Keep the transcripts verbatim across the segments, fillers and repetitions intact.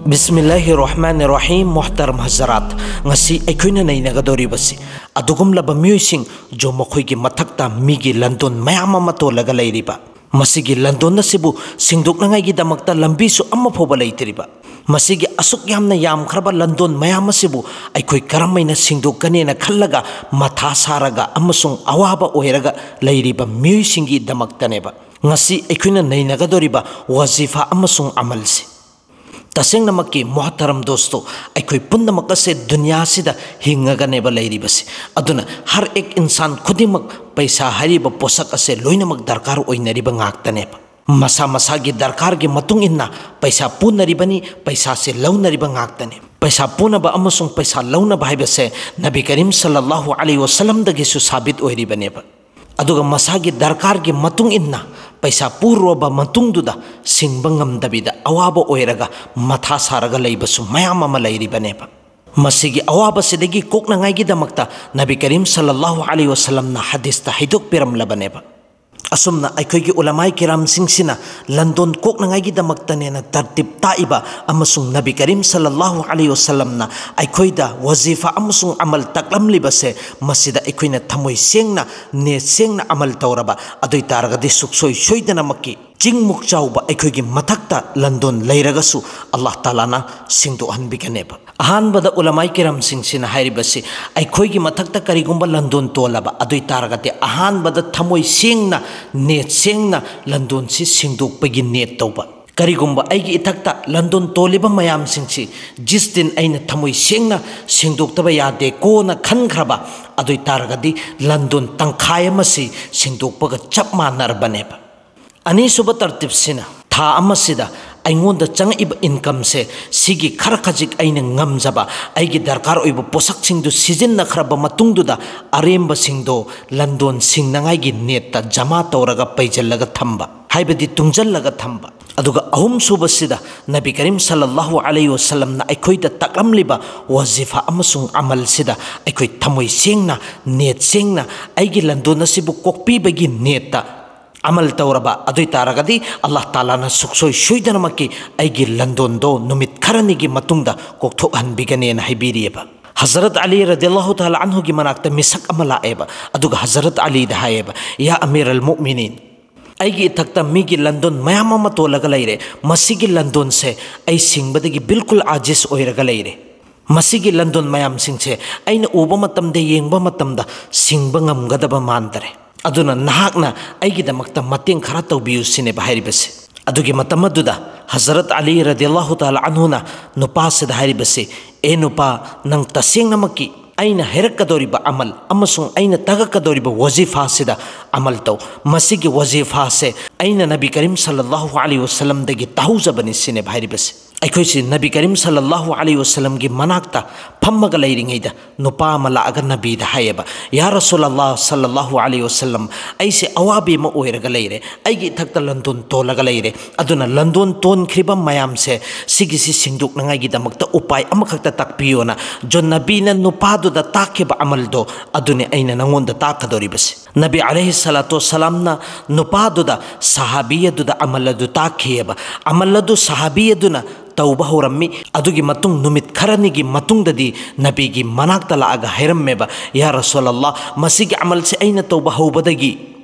Bismillahir Rahmanir Rahim. Muhtaram Hazrat, ꯉꯁꯤ ꯑꯩꯈꯣꯏꯅ ꯅꯩꯅꯒꯗꯧꯔꯤꯕꯁꯤ ꯑꯗꯨꯒꯨꯝꯂꯕ ꯃꯤꯑꯣꯏꯁꯤꯡ, ꯖꯣ ꯃꯈꯣꯏꯒꯤ ꯃꯊꯛꯇ ꯃꯤꯒꯤ ꯂꯟꯗꯣꯟ ꯃꯌꯥꯝ ꯑꯃ ꯇꯣꯜꯂꯒ ꯂꯩꯔꯤꯕ, ꯃꯁꯤꯒꯤ ꯂꯟꯗꯣꯟ ꯑꯁꯤꯕꯨ ꯁꯦꯡꯗꯣꯛꯅꯉꯥꯏꯒꯤꯗꯃꯛꯇ ꯂꯝꯕꯤꯁꯨ ꯑꯃꯐꯥꯎꯕ ꯂꯩꯇ꯭ꯔꯤꯕ, ꯃꯁꯤꯒꯤ ꯑꯁꯨꯛ ꯌꯥꯝꯅ ꯌꯥꯝꯈ꯭ꯔꯕ ꯂꯟꯗꯣꯟ ꯃꯌꯥꯝ ꯑꯁꯤꯕꯨ ꯑꯩꯈꯣꯏ ꯀꯔꯝꯍꯥꯏꯅ ꯁꯦꯡꯗꯣꯛꯀꯅꯤꯅ ꯈꯜꯂꯒ ꯃꯊꯥ ꯁꯥꯔꯒ ꯑꯃꯁꯨꯡ ꯑꯋꯥꯕ ꯑꯣꯏꯔꯒ ꯂꯩꯔꯤꯕ ꯃꯤꯑꯣꯏꯁꯤꯡꯒꯤꯗꯃꯛꯇꯅꯦꯕ ꯉꯁꯤ ꯑꯩꯈꯣꯏꯅ ꯅꯩꯅꯒꯗꯧꯔꯤꯕ ꯋꯥꯖꯤꯐꯥ ꯑꯃꯁꯨꯡ ꯑꯃꯜꯁꯤ꯫ ꯇꯁꯦꯡꯅꯃꯛꯀꯤ ꯃꯣꯍꯇꯔꯝ ꯗꯣꯁꯇꯣ, ꯑꯩꯈꯣꯏ ꯄꯨꯝꯅꯃꯛ ꯑꯁꯦ ꯗꯨꯅꯤꯌꯥꯁꯤꯗ ꯍꯤꯡꯉꯒꯅꯦꯕ ꯂꯩꯔꯤꯕꯁꯤ꯫ ꯑꯗꯨꯅ ꯍꯔ ꯑꯦꯛ ꯏꯟꯁꯥꯟ ꯈꯨꯗꯤꯡꯃꯛ ꯄꯩꯁꯥ ꯍꯥꯏꯔꯤꯕ ꯄꯣꯠꯁꯛ ꯑꯁꯦ ꯂꯣꯏꯅꯃꯛ ꯗꯔꯀꯥꯔ ꯑꯣꯏꯅꯔꯤꯕ ꯉꯥꯛꯇꯅꯦꯕ꯫ ꯃꯁꯥ ꯃꯁꯥꯒꯤ ꯗꯔꯀꯥꯔꯒꯤ ꯃꯇꯨꯡ ꯏꯟꯅ ꯄꯩꯁꯥ ꯄꯨꯅꯔꯤꯕꯅꯤ, ꯄꯩꯁꯥꯁꯦ ꯂꯧꯅꯔꯤꯕ ꯉꯥꯛꯇꯅꯤ꯫ ꯄꯩꯁꯥ ꯄꯨꯅꯕ ꯑꯃꯁꯨꯡ ꯄꯩꯁꯥ ꯂꯧꯅꯕ ꯍꯥꯏꯕꯁꯦ ꯅꯕꯤ ꯀꯔꯤꯝ ꯁꯜꯂꯜꯂꯥꯍꯨ ꯑꯂꯩꯍꯤ ꯋꯁꯜꯂꯝꯗꯒꯤꯁꯨ ꯁꯥꯕꯤꯠ ꯑꯣꯏꯔꯤꯕꯅꯦꯕ꯫ ꯑꯗꯨꯒ ꯃꯁꯥꯒꯤ ꯗꯔꯀꯥꯔꯒꯤ ꯃꯇꯨꯡ ꯏꯟꯅ ꯄꯩꯁꯥ ꯄꯨꯔꯨꯔꯕ ꯃꯇꯨꯡꯗꯨꯗ ꯁꯤꯡꯕ ꯉꯝꯗꯕꯤꯗ ꯑꯋꯥꯕ ꯑꯣꯏꯔꯒ ꯃꯊꯥ ꯁꯥꯔꯒ ꯂꯩꯕꯁꯨ ꯃꯌꯥꯝ ꯑꯃ ꯂꯩꯔꯤꯕꯅꯦꯕ꯫ ꯃꯁꯤꯒꯤ ꯑꯋꯥꯕꯁꯤꯗꯒꯤ ꯀꯣꯛꯅꯉꯥꯏꯒꯤꯗꯃꯛꯇ ꯅꯕꯤ ꯀꯔꯤꯝ ꯁꯜꯂꯜꯂꯥꯍꯨ ꯑꯂꯩꯍꯤ ꯋꯁꯜꯂꯝꯅ ꯍꯗꯤꯁꯇ ꯍꯥꯏꯗꯣꯛꯄꯤꯔꯝꯂꯕꯅꯦꯕ꯫ ꯑꯁꯨꯝꯅ ꯑꯩꯈꯣꯏꯒꯤ ꯎꯂꯃꯥꯏ ꯀꯤꯔꯥꯝꯁꯤꯡꯁꯤꯅ ꯂꯟꯗꯣꯟ ꯀꯣꯛꯅꯉꯥꯏꯒꯤꯗꯃꯛꯇꯅꯦꯅ ꯇꯔꯇꯤꯞ ꯇꯥꯛꯏꯕ ꯑꯃꯁꯨꯡ ꯅꯕꯤ ꯀꯔꯤꯝ ꯁꯜꯂꯜꯂꯥꯍꯨ ꯑꯂꯩꯍꯤ ꯋꯁꯜꯂꯝꯅ ꯑꯩꯈꯣꯏꯗ ꯋꯥꯖꯤꯐꯥ ꯑꯃꯁꯨꯡ ꯑꯃꯜ ꯇꯥꯛꯂꯝꯂꯤꯕꯁꯦ, ꯃꯁꯤꯗ ꯑꯩꯈꯣꯏꯅ ꯊꯃꯣꯏ ꯁꯦꯡꯅ, ꯅꯦꯠ ꯁꯦꯡꯅ ꯑꯃꯜ ꯇꯧꯔꯕ ꯑꯗꯨ ꯑꯣꯏ ꯇꯥꯔꯒꯗꯤ ꯁꯨꯛꯁꯣꯏ ꯁꯣꯏꯗꯅꯃꯛꯀꯤ ꯆꯤꯡꯃꯨꯛ ꯆꯥꯎꯕ ꯑꯩꯈꯣꯏꯒꯤ ꯃꯊꯛꯇ ꯂꯟꯗꯣꯟ ꯂꯩꯔꯒꯁꯨ ꯑꯜꯂꯥꯍ ꯇꯥꯂꯥꯅ ꯁꯦꯡꯗꯣꯛꯍꯟꯕꯤꯒꯅꯦꯕ꯫ ꯑꯍꯥꯟꯕꯗ ꯎꯂꯃꯥꯏ ꯀꯤꯔꯥꯝꯁꯤꯡꯁꯤꯅ ꯍꯥꯏꯔꯤꯕꯁꯤ, ꯑꯩꯈꯣꯏꯒꯤ ꯃꯊꯛꯇ ꯀꯔꯤꯒꯨꯝꯕ ꯂꯟꯗꯣꯟ ꯇꯣꯜꯂꯕ ꯑꯗꯨ ꯑꯣꯏ ꯇꯥꯔꯒꯗꯤ ꯑꯍꯥꯟꯕꯗ ꯊꯃꯣꯏ ꯁꯦꯡꯅ, ꯅꯦꯠ ꯁꯦꯡꯅ ꯂꯟꯗꯣꯟꯁꯤ ꯁꯦꯡꯗꯣꯛꯄꯒꯤ ꯅꯦꯠ ꯇꯧꯕ꯫ ꯀꯔꯤꯒꯨꯝꯕ ꯑꯩꯒꯤ ꯏꯊꯛꯇ ꯂꯟꯗꯣꯟ ꯇꯣꯜꯂꯤꯕ ꯃꯌꯥꯝꯁꯤꯡꯁꯤ ꯖꯤꯁ ꯗꯤꯟ ꯑꯩꯅ ꯊꯃꯣꯏ ꯁꯦꯡꯅ ꯁꯦꯡꯗꯣꯛꯇꯕ ꯌꯥꯗꯦꯀꯣꯅ ꯈꯟꯈ꯭ꯔꯕ ꯑꯗꯨ ꯑꯣꯏ ꯇꯥꯔꯒꯗꯤ ꯂꯟꯗꯣꯟ ꯇꯪꯈꯥꯏ ꯑꯃꯁꯤ ꯁꯦꯡꯗꯣꯛꯄꯒ ꯆꯞ ꯃꯥꯟꯅꯔꯕꯅꯦꯕ꯫ ꯑꯅꯤꯁꯨꯕ ꯇꯔꯇꯤꯞꯁꯤꯅ ꯊꯥ ꯑꯃꯁꯤꯗ ꯑꯩꯉꯣꯟꯗ ꯆꯪꯉꯛꯏꯕ ꯏꯟꯀꯝꯁꯦ, ꯁꯤꯒꯤ ꯈꯔ ꯈꯖꯤꯛ ꯑꯩꯅ ꯉꯝꯖꯕ ꯑꯩꯒꯤ ꯗꯔꯀꯥꯔ ꯑꯣꯏꯕ ꯄꯣꯠꯁꯛꯁꯤꯡꯗꯨ ꯁꯤꯖꯤꯟꯅꯈ꯭ꯔꯕ ꯃꯇꯨꯡꯗꯨꯗ ꯑꯔꯦꯝꯕꯁꯤꯡꯗꯣ ꯂꯟꯗꯣꯟ ꯁꯤꯡꯅꯉꯥꯏꯒꯤ ꯅꯦꯠꯇ ꯖꯃꯥ ꯇꯧꯔꯒ ꯄꯩꯖꯜꯂꯒ ꯊꯝꯕ, ꯍꯥꯏꯕꯗꯤ ꯇꯨꯡꯖꯜꯂꯒ ꯊꯝꯕ꯫ ꯑꯗꯨꯒ ꯑꯍꯨꯝꯁꯨꯕꯁꯤꯗ ꯅꯕꯤ ꯀꯔꯤꯝ ꯁꯜꯂꯜꯂꯥꯍꯨ ꯑꯂꯩꯍꯤ ꯋꯁꯜꯂꯝꯅ ꯑꯩꯈꯣꯏꯗ ꯇꯥꯛꯂꯝꯂꯤꯕ ꯋꯥꯖꯤꯐꯥ ꯑꯃꯁꯨꯡ ꯑꯃꯜꯁꯤꯗ ꯑꯩꯈꯣꯏ ꯊꯃꯣꯏ ꯁꯦꯡꯅ, ꯅꯦꯠ ꯁꯦꯡꯅ ꯑꯩꯒꯤ ꯂꯟꯗꯣꯟ ꯑꯁꯤꯕꯨ ꯀꯣꯛꯄꯤꯕꯒꯤ ꯅꯦꯠꯇ ꯑꯃꯜ ꯇꯧꯔꯕ ꯑꯗꯨ ꯑꯣꯏ ꯇꯥꯔꯒꯗꯤ ꯑꯜꯂꯥꯍ ꯇꯥꯂꯥꯅ ꯁꯨꯛꯁꯣꯏ ꯁꯣꯏꯗꯅꯃꯛꯀꯤ ꯑꯩꯒꯤ ꯂꯟꯗꯣꯟꯗꯣ ꯅꯨꯃꯤꯠ ꯈꯔꯅꯤꯒꯤ ꯃꯇꯨꯡꯗ ꯀꯣꯛꯊꯣꯛꯍꯟꯕꯤꯒꯅꯦꯅ ꯍꯥꯏꯕꯤꯔꯤꯑꯕ꯫ ꯍꯖꯔꯠ ꯑꯂꯤ ꯔꯗꯤꯌꯜꯂꯥꯍꯨ ꯇꯥꯂꯥ ꯑꯟꯍꯨꯒꯤ ꯃꯅꯥꯛꯇ ꯃꯤꯁꯛ ꯑꯃ ꯂꯥꯛꯑꯦꯕ, ꯑꯗꯨꯒ ꯍꯖꯔꯠ ꯑꯂꯤꯗ ꯍꯥꯏꯌꯦꯕ, "ꯌꯥ ꯑꯃꯤꯔ ꯑꯜ ꯃꯨꯑꯃꯤꯅꯤꯟ, ꯑꯩꯒꯤ ꯏꯊꯛꯇ ꯃꯤꯒꯤ ꯂꯟꯗꯣꯟ ꯃꯌꯥꯝ ꯑꯃ ꯇꯣꯜꯂꯒ ꯂꯩꯔꯦ꯫ ꯃꯁꯤꯒꯤ ꯂꯟꯗꯣꯟꯁꯦ ꯑꯩ ꯁꯤꯡꯕꯗꯒꯤ ꯕꯤꯜꯀꯨꯜ ꯑꯥꯖꯤꯖ ꯑꯣꯏꯔꯒ ꯂꯩꯔꯦ꯫ ꯃꯁꯤꯒꯤ ꯂꯟꯗꯣꯟ ꯃꯌꯥꯝꯁꯤꯡꯁꯦ ꯑꯩꯅ ꯎꯕ ꯃꯇꯝꯗ, ꯌꯦꯡꯕ ꯃꯇꯝꯗ ꯁꯤꯡꯕ ꯉꯝꯒꯗꯕ ꯃꯥꯟꯗꯔꯦ꯫ ꯑꯗꯨꯅ ꯅꯍꯥꯛꯅ ꯑꯩꯒꯤꯗꯃꯛꯇ ꯃꯇꯦꯡ ꯈꯔ ꯇꯧꯕꯤꯌꯨ" ꯁꯤꯅꯦꯕ ꯍꯥꯏꯔꯤꯕꯁꯦ꯫ ꯑꯗꯨꯒꯤ ꯃꯇꯝ ꯑꯗꯨꯗ ꯍꯖꯔꯠ ꯑꯂꯤ ꯔꯗꯤꯌꯜꯂꯥꯍꯨ ꯇꯥꯂꯥ ꯑꯟꯍꯨꯅ ꯅꯨꯄꯥꯁꯤꯗ ꯍꯥꯏꯔꯤꯕꯁꯤ, "ꯑꯦ ꯅꯨꯄꯥ, ꯅꯪ ꯇꯁꯦꯡꯅꯃꯛꯀꯤ ꯑꯩꯅ ꯍꯥꯏꯔꯛꯀꯗꯧꯔꯤꯕ ꯑꯃꯜ ꯑꯃꯁꯨꯡ ꯑꯩꯅ ꯇꯥꯛꯂꯛꯀꯗꯧꯔꯤꯕ ꯋꯥꯖꯤꯐꯥꯁꯤꯗ ꯑꯃꯜ ꯇꯧ꯫ ꯃꯁꯤꯒꯤ ꯋꯥꯖꯤꯐꯥꯁꯦ ꯑꯩꯅ ꯅꯕꯤ ꯀꯔꯤꯝ ꯁꯜꯂꯜꯂꯥꯍꯨ ꯑꯂꯩꯍꯤ ꯋꯁꯜꯂꯝꯗꯒꯤ ꯇꯥꯍꯧꯖꯕꯅꯤ" ꯁꯤꯅꯦꯕ ꯍꯥꯏꯔꯤꯕꯁꯦ꯫ ꯑꯩꯈꯣꯏꯁꯤ ꯅꯕꯤ ꯀꯔꯤꯝ ꯁꯜꯂꯜꯂꯥꯍꯨ ꯑꯂꯩꯍꯤ ꯋꯁꯜꯂꯝꯒꯤ ꯃꯅꯥꯛꯇ ꯐꯝꯃꯒ ꯂꯩꯔꯤꯉꯩꯗ ꯅꯨꯄꯥ ꯑꯃ ꯂꯥꯛꯑꯒ ꯅꯕꯤꯗ ꯍꯥꯏꯌꯦꯕ, "ꯌꯥ ꯔꯁꯨꯂꯜꯂꯥꯍ ꯁꯜꯂꯜꯂꯥꯍꯨ ꯑꯂꯩꯍꯤ ꯋꯁꯜꯂꯝ, ꯑꯩꯁꯦ ꯑꯋꯥꯕꯤ ꯑꯃ ꯑꯣꯏꯔꯒ ꯂꯩꯔꯦ, ꯑꯩꯒꯤ ꯏꯊꯛꯇ ꯂꯟꯗꯣꯟ ꯇꯣꯜꯂꯒ ꯂꯩꯔꯦ, ꯑꯗꯨꯅ ꯂꯟꯗꯣꯟ ꯇꯣꯟꯈ꯭ꯔꯤꯕ ꯃꯌꯥꯝꯁꯦ ꯁꯤꯒꯤꯁꯤ ꯁꯤꯡꯗꯣꯛꯅꯉꯥꯏꯒꯤꯗꯃꯛꯇ ꯎꯄꯥꯏ ꯑꯃꯈꯛꯇ ꯇꯥꯛꯄꯤꯌꯣꯅ" ꯖꯣ ꯅꯕꯤꯅ ꯅꯨꯄꯥꯗꯨꯗ ꯇꯥꯛꯈꯤꯕ ꯑꯃꯜꯗꯣ ꯑꯗꯨꯅꯤ ꯑꯩꯅ ꯅꯉꯣꯟꯗ ꯇꯥꯛꯀꯗꯧꯔꯤꯕꯁꯦ꯫ ꯅꯕꯤ ꯑꯂꯩꯍꯤ ꯁꯂꯥꯇꯨ ꯋꯁꯁꯂꯥꯝꯅ ꯅꯨꯄꯥꯗꯨꯗ, ꯁꯍꯥꯕꯤ ꯑꯗꯨꯗ ꯑꯃꯜ ꯑꯗꯨ ꯇꯥꯛꯈꯤꯑꯕ꯫ ꯑꯃꯜ ꯑꯗꯨ ꯁꯍꯥꯕꯤ ꯑꯗꯨꯅ ꯇꯧꯕ ꯍꯧꯔꯝꯃꯤ꯫ ꯑꯗꯨꯒꯤ ꯃꯇꯨꯡ ꯅꯨꯃꯤꯠ ꯈꯔꯅꯤꯒꯤ ꯃꯇꯨꯡꯗꯗꯤ ꯅꯕꯤꯒꯤ ꯃꯅꯥꯛꯇ ꯂꯥꯛꯑꯒ ꯍꯥꯏꯔꯝꯃꯦꯕ, "ꯌꯥ ꯔꯁꯨꯂꯜꯂꯥꯍ, ꯃꯁꯤꯒꯤ ꯑꯃꯜꯁꯦ ꯑꯩꯅ ꯇꯧꯕ ꯍꯧꯕꯗꯒꯤ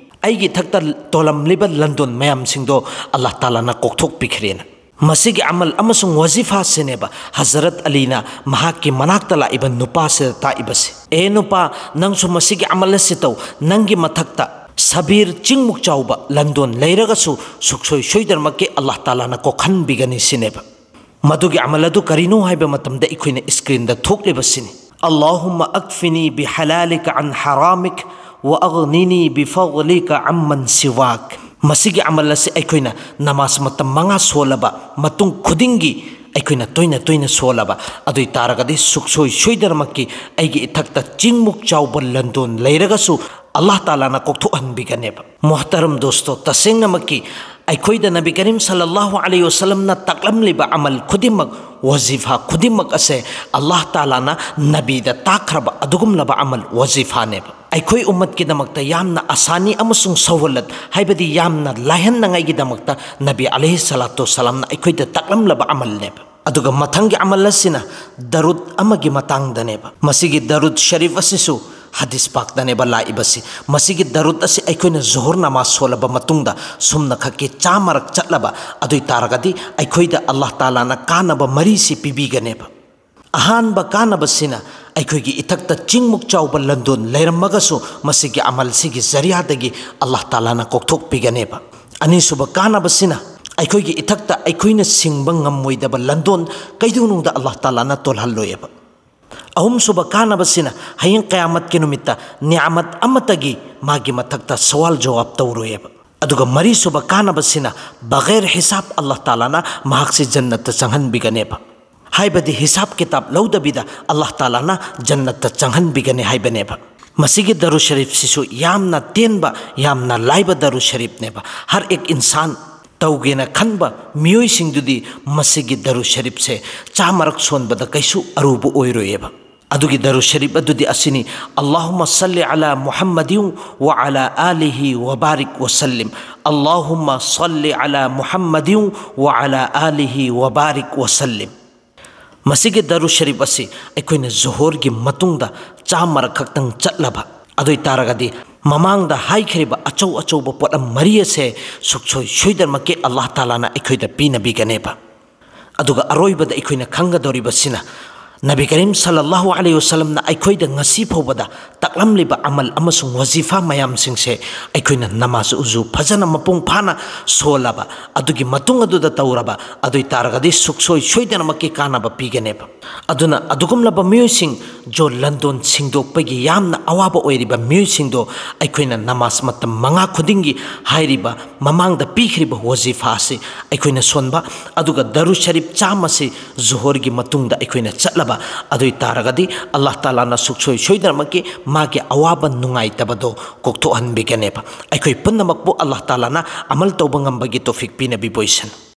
ꯑꯩꯒꯤ ꯏꯊꯛꯇ ꯇꯣꯜꯂꯝꯂꯤꯕ ꯂꯟꯗꯣꯟ ꯃꯌꯥꯝꯁꯤꯡꯗꯣ ꯑꯜꯂꯥꯍ ꯇꯥꯂꯥꯅ ꯀꯣꯛꯊꯣꯛꯄꯤꯈ꯭ꯔꯦꯅ"꯫ ꯃꯁꯤꯒꯤ ꯑꯃꯜ ꯑꯃꯁꯨꯡ ꯋꯥꯖꯤꯐꯥꯁꯤꯅꯦꯕ ꯍꯖꯔꯠ ꯑꯂꯤꯅ ꯃꯍꯥꯛꯀꯤ ꯃꯅꯥꯛꯇ ꯂꯥꯛꯏꯕ ꯅꯨꯄꯥꯁꯤꯗ ꯇꯥꯛꯏꯕꯁꯦ꯫ "ꯑꯦ ꯅꯨꯄꯥ, ꯅꯪꯁꯨ ꯃꯁꯤꯒꯤ ꯑꯃꯜ ꯑꯁꯤ ꯇꯧ꯫ ꯅꯪꯒꯤ ꯃꯊꯛꯇ ꯁꯕꯤꯔ ꯆꯤꯡꯃꯨꯛ ꯆꯥꯎꯕ ꯂꯟꯗꯣꯟ ꯂꯩꯔꯒꯁꯨ ꯁꯨꯛꯁꯣꯏ ꯁꯣꯏꯗꯅꯃꯛꯀꯤ ꯑꯜꯂꯥꯍ ꯇꯥꯂꯥꯅ ꯀꯣꯛꯍꯟꯕꯤꯒꯅꯤ" ꯁꯤꯅꯦꯕ꯫ ꯃꯗꯨꯒꯤ ꯑꯃꯜ ꯑꯗꯨ ꯀꯔꯤꯅꯣ ꯍꯥꯏꯕ ꯃꯇꯝꯗ ꯑꯩꯈꯣꯏꯅ ꯁ꯭ꯀ꯭ꯔꯤꯟꯗ ꯊꯣꯛꯂꯤꯕꯁꯤꯅꯤ, "اللهم أكفني بحلالك عن حرامك وأغنني بفضلك عمن سواك"꯫ ꯃꯁꯤꯒꯤ ꯑꯃꯜ ꯑꯁꯤ ꯑꯩꯈꯣꯏꯅ ꯅꯃꯥꯖ ꯃꯇꯝ ꯃꯉꯥ ꯁꯣꯜꯂꯕ ꯃꯇꯨꯡ ꯈꯨꯗꯤꯡꯒꯤ ꯑꯩꯈꯣꯏꯅ ꯇꯣꯏꯅ ꯇꯣꯏꯅ ꯁꯣꯜꯂꯕ ꯑꯗꯨ ꯑꯣꯏ ꯇꯥꯔꯒꯗꯤ ꯁꯨꯛꯁꯣꯏ ꯁꯣꯏꯗꯅꯃꯛꯀꯤ ꯑꯩꯒꯤ ꯏꯊꯛꯇ ꯆꯤꯡꯃꯨꯛ ꯆꯥꯎꯕ ꯂꯟꯗꯣꯟ ꯂꯩꯔꯒꯁꯨ ꯑꯜꯂꯥꯍ ꯇꯥꯂꯥꯅ ꯀꯣꯛꯊꯣꯛꯍꯟꯕꯤꯒꯅꯦꯕ꯫ ꯃꯣꯍꯇꯔꯝ ꯗꯣꯁꯇꯣ, ꯇꯁꯦꯡꯅꯃꯛꯀꯤ ꯑꯩꯈꯣꯏꯗ ꯅꯕꯤ ꯀꯔꯤꯝ ꯁꯜꯂꯜꯂꯥꯍꯨ ꯑꯂꯩꯍꯤ ꯋꯥꯁꯜꯂꯝꯅ ꯇꯥꯛꯂꯝꯂꯤꯕ ꯑꯃꯜ ꯈꯨꯗꯤꯡꯃꯛ, ꯋꯥꯖꯤꯐꯥ ꯈꯨꯗꯤꯡꯃꯛ ꯑꯁꯦ ꯑꯜꯂꯥꯍ ꯇꯥꯂꯥꯅ ꯅꯕꯤꯗ ꯇꯥꯛꯈ꯭ꯔꯕ ꯑꯗꯨꯒꯨꯝꯂꯕ ꯑꯃꯜ, ꯋꯥꯖꯤꯐꯥꯅꯦꯕ꯫ ꯑꯩꯈꯣꯏ ꯎꯝꯃꯠꯀꯤꯗꯃꯛꯇ ꯌꯥꯝꯅ ꯑꯁꯥꯅꯤ ꯑꯃꯁꯨꯡ ꯁꯧꯍꯜꯂꯠ, ꯍꯥꯏꯕꯗꯤ ꯌꯥꯝꯅ ꯂꯥꯏꯍꯟꯅꯉꯥꯏꯒꯤꯗꯃꯛꯇ ꯅꯕꯤ ꯑꯂꯩꯍꯤ ꯁꯂꯥꯇꯨ ꯋꯥꯁꯂꯥꯝꯅ ꯑꯩꯈꯣꯏꯗ ꯇꯥꯛꯂꯝꯂꯕ ꯑꯃꯜꯅꯦꯕ꯫ ꯑꯗꯨꯒ ꯃꯊꯪꯒꯤ ꯑꯃꯜ ꯑꯁꯤꯅ ꯗꯔꯨꯗ ꯑꯃꯒꯤ ꯃꯇꯥꯡꯗꯅꯦꯕ꯫ ꯃꯁꯤꯒꯤ ꯗꯔꯨꯗ ꯁꯔꯤꯐ ꯑꯁꯤꯁꯨ ꯍꯗꯤꯁ ꯄꯥꯛꯇꯅꯦꯕ ꯂꯥꯛꯏꯕꯁꯤ꯫ ꯃꯁꯤꯒꯤ ꯗꯔꯨꯗ ꯑꯁꯤ ꯑꯩꯈꯣꯏꯅ ꯖꯨꯍꯨꯔ ꯅꯃꯥꯖ ꯁꯣꯜꯂꯕ ꯃꯇꯨꯡꯗ ꯁꯨꯝꯅ ꯈꯛꯀꯤ ꯆꯥꯝꯃꯔꯛ ꯆꯠꯂꯕ ꯑꯗꯨ ꯑꯣꯏ ꯇꯥꯔꯒꯗꯤ, ꯑꯩꯈꯣꯏꯗ ꯑꯜꯂꯥꯍ ꯇꯥꯂꯥꯅ ꯀꯥꯟꯅꯕ ꯃꯔꯤꯁꯤ ꯄꯤꯕꯤꯒꯅꯦꯕ꯫ ꯑꯍꯥꯟꯕ ꯀꯥꯟꯅꯕꯁꯤꯅ, ꯑꯩꯈꯣꯏꯒꯤ ꯏꯊꯛꯇ ꯆꯤꯡꯃꯨꯛ ꯆꯥꯎꯕ ꯂꯟꯗꯣꯟ ꯂꯩꯔꯝꯃꯒꯁꯨ, ꯃꯁꯤꯒꯤ ꯑꯃꯜꯁꯤꯒꯤ ꯖꯔꯤꯌꯥꯗꯒꯤ ꯑꯜꯂꯥꯍ ꯇꯥꯂꯥꯅ ꯀꯣꯛꯊꯣꯛꯄꯤꯒꯅꯦꯕ꯫ ꯑꯅꯤꯁꯨꯕ ꯀꯥꯟꯅꯕꯁꯤꯅ, ꯑꯩꯈꯣꯏꯒꯤ ꯏꯊꯛꯇ ꯑꯩꯈꯣꯏꯅ ꯁꯤꯡꯕ ꯉꯝꯃꯣꯏꯗꯕ ꯂꯟꯗꯣꯟ ꯀꯩꯗꯧꯅꯨꯡꯗ ꯑꯜꯂꯥꯍ ꯇꯥꯂꯥꯅ ꯇꯣꯜꯍꯜꯂꯣꯏꯑꯕ꯫ ꯑꯍꯨꯝꯁꯨꯕ ꯀꯥꯟꯅꯕꯁꯤꯅ, ꯍꯌꯦꯡ ꯀꯌꯥꯃꯠꯀꯤ ꯅꯨꯃꯤꯠꯇ ꯅꯤꯌꯥꯃꯠ ꯑꯃꯠꯇꯒꯤ ꯃꯥꯒꯤ ꯃꯊꯛꯇ ꯁꯋꯥꯜ ꯖꯋꯥꯕ ꯇꯧꯔꯣꯏꯑꯕ꯫ ꯑꯗꯨꯒ ꯃꯔꯤꯁꯨꯕ ꯀꯥꯟꯅꯕꯁꯤꯅ, ꯕꯒꯩꯔ ꯍꯤꯁꯥꯕ ꯑꯜꯂꯥꯍ ꯇꯥꯂꯥꯅ ꯃꯍꯥꯛꯁꯤ ꯖꯟꯅꯠꯇ ꯆꯪꯍꯟꯕꯤꯒꯅꯦꯕ꯫ ꯍꯥꯏꯕꯗꯤ ꯍꯤꯁꯥꯕ ꯀꯤꯇꯥꯕ ꯂꯧꯗꯕꯤꯗ ꯑꯜꯂꯥꯍ ꯇꯥꯂꯥꯅ ꯖꯟꯅꯠꯇ ꯆꯪꯍꯟꯕꯤꯒꯅꯤ ꯍꯥꯏꯕꯅꯦꯕ꯫ ꯃꯁꯤꯒꯤ ꯗꯔꯨ ꯁꯔꯤꯐꯁꯤꯁꯨ ꯌꯥꯝꯅ ꯇꯦꯟꯕ, ꯌꯥꯝꯅ ꯂꯥꯏꯕ ꯗꯔꯨ ꯁꯔꯤꯐꯅꯦꯕ꯫ ꯍꯔ ꯑꯦꯛ ꯏꯟꯁꯥꯟ ꯇꯧꯒꯦꯅ ꯈꯟꯕ ꯃꯤꯑꯣꯏꯁꯤꯡꯗꯨꯗꯤ ꯃꯁꯤꯒꯤ ꯗꯔꯨ ꯁꯔꯤꯐꯁꯦ ꯆꯥꯝꯃꯔꯛ ꯁꯣꯟꯕꯗ ꯀꯩꯁꯨ ꯑꯔꯨꯕ ꯑꯣꯏꯔꯣꯏꯑꯕ꯫ ꯑꯗꯨꯒꯤ ꯗꯔꯨ ꯁꯔꯤꯐ ꯑꯗꯨꯗꯤ ꯑꯁꯤꯅꯤ: اللهم صل على محمد وعلى آله وبارك وسلم. اللهم صل على محمد وعلى آله وبارك وسلم. ꯃꯁꯤꯒꯤ ꯗꯔꯨ ꯁꯔꯤꯐ ꯑꯁꯤ ꯑꯩꯈꯣꯏꯅ ꯖꯣꯍꯣꯔꯒꯤ ꯃꯇꯨꯡꯗ ꯆꯥꯝꯃꯔꯛ ꯈꯛꯇꯪ ꯆꯠꯂꯕ ꯑꯗꯨ ꯑꯣꯏ ꯇꯥꯔꯒꯗꯤ, ꯃꯃꯥꯡꯗ ꯍꯥꯏꯈ꯭ꯔꯤꯕ ꯑꯆꯧ ꯑꯆꯧꯕ ꯄꯣꯠꯂꯝ ꯃꯔꯤ ꯑꯁꯦ ꯁꯨꯛꯁꯣꯏ ꯁꯣꯏꯗꯅꯃꯛꯀꯤ ꯑꯜꯂꯥꯍ ꯇꯥꯂꯥꯅ ꯑꯩꯈꯣꯏꯗ ꯄꯤꯅꯕꯤꯒꯅꯦꯕ꯫ ꯑꯗꯨꯒ ꯑꯔꯣꯏꯕꯗ ꯑꯩꯈꯣꯏꯅ ꯈꯪꯒꯗꯧꯔꯤꯕꯁꯤꯅ, ꯅꯕꯤ ꯀꯔꯤꯝ ꯁꯜꯂꯜꯂꯥꯍꯨ ꯑꯂꯩꯍꯤ ꯋꯥꯁꯜꯂꯝꯅ ꯑꯩꯈꯣꯏꯗ ꯉꯁꯤ ꯐꯥꯎꯕꯗ ꯇꯥꯛꯂꯝꯂꯤꯕ ꯑꯃꯜ ꯑꯃꯁꯨꯡ ꯋꯥꯖꯤꯐꯥ ꯃꯌꯥꯝꯁꯤꯡꯁꯦ ꯑꯩꯈꯣꯏꯅ ꯅꯃꯥꯖ ꯎꯖꯨ ꯐꯖꯅ ꯃꯄꯨꯡ ꯐꯥꯅ ꯁꯣꯜꯂꯕ, ꯑꯗꯨꯒꯤ ꯃꯇꯨꯡ ꯑꯗꯨꯗ ꯇꯧꯔꯕ ꯑꯗꯨ ꯑꯣꯏ ꯇꯥꯔꯒꯗꯤ, ꯁꯨꯛꯁꯣꯏ ꯁꯣꯏꯗꯅꯃꯛꯀꯤ ꯀꯥꯟꯅꯕ ꯄꯤꯒꯅꯦꯕ꯫ ꯑꯗꯨꯅ ꯑꯗꯨꯒꯨꯝꯂꯕ ꯃꯤꯑꯣꯏꯁꯤꯡ, ꯖꯣ ꯂꯟꯗꯣꯟ ꯁꯤꯡꯗꯣꯛꯄꯒꯤ ꯌꯥꯝꯅ ꯑꯋꯥꯕ ꯑꯣꯏꯔꯤꯕ ꯃꯤꯑꯣꯏꯁꯤꯡꯗꯣ, ꯑꯩꯈꯣꯏꯅ ꯅꯃꯥꯖ ꯃꯇꯝ ꯃꯉꯥ ꯈꯨꯗꯤꯡꯒꯤ ꯍꯥꯏꯔꯤꯕ ꯃꯃꯥꯡꯗ ꯄꯤꯈ꯭ꯔꯤꯕ ꯋꯥꯖꯤꯐꯥ ꯑꯁꯤ ꯑꯩꯈꯣꯏꯅ ꯁꯣꯟꯕ, ꯑꯗꯨꯒ ꯗꯔꯨ ꯁꯔꯤꯐ ꯆꯥꯝꯃꯁꯤ ꯖꯨꯍꯣꯔꯒꯤ ꯃꯇꯨꯡꯗ ꯑꯩꯈꯣꯏꯅ ꯆꯠꯂꯕ ꯑꯗꯨ ꯑꯣꯏ ꯇꯥꯔꯒꯗꯤ ꯑꯜꯂꯥꯍ ꯇꯥꯂꯥꯅ ꯁꯨꯛꯁꯣꯏ ꯁꯣꯏꯗꯅꯃꯛꯀꯤ ꯃꯥꯒꯤ ꯑꯋꯥꯕ ꯅꯨꯡꯉꯥꯏꯇꯕꯗꯣ ꯀꯣꯛꯊꯣꯛꯍꯟꯕꯤꯒꯅꯦꯕ꯫ ꯑꯩꯈꯣꯏ ꯄꯨꯝꯅꯃꯛꯄꯨ ꯑꯜꯂꯥꯍ ꯇꯥꯂꯥꯅ ꯑꯃꯜ ꯇꯧꯕ ꯉꯝꯕꯒꯤ ꯇꯧꯐꯤꯛ ꯄꯤꯅꯕꯤꯕ ꯑꯣꯏꯁꯅꯨ꯫